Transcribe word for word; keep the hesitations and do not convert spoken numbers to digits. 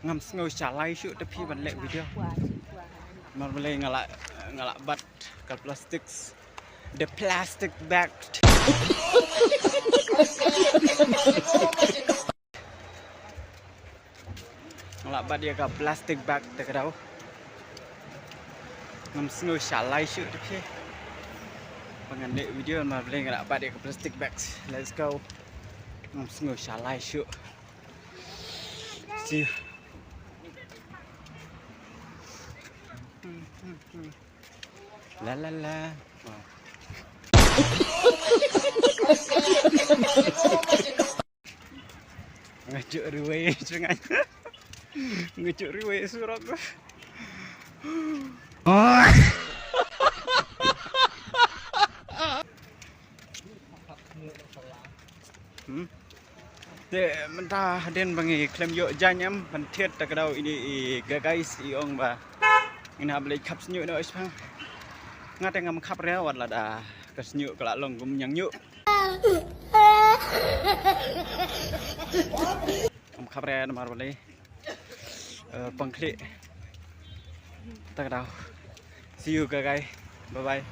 Ngam sngew shalai shuh te phi ban leh video. Namar balei nga la, nga la bat ka plastic, the plastic bag. Nga la bat ïa ka plastic bag te ka daw. Ngam sngew shalai shuh te phi. Ba ngan leh video namar balei nga la bat ïa ka plastic bag. Let's go. Ngam sngew shalai shuh. See you. La la la. Nga juk riwei jngai. Nga juk riwei surok. Hmm. Te mynta hadien ba ngi khlem ïoh jaiñ em ban thied ta ka daw ine i guys i ong ba ngin hap leit khap shñiuh noh shipang. Nga te ngam khap re wat lada ka shñiuh ka la long kum ñiangñiuh. Ngam khap re namar balei, eh, pang khlieh. Ta ka daw. See you guys. Bye bye.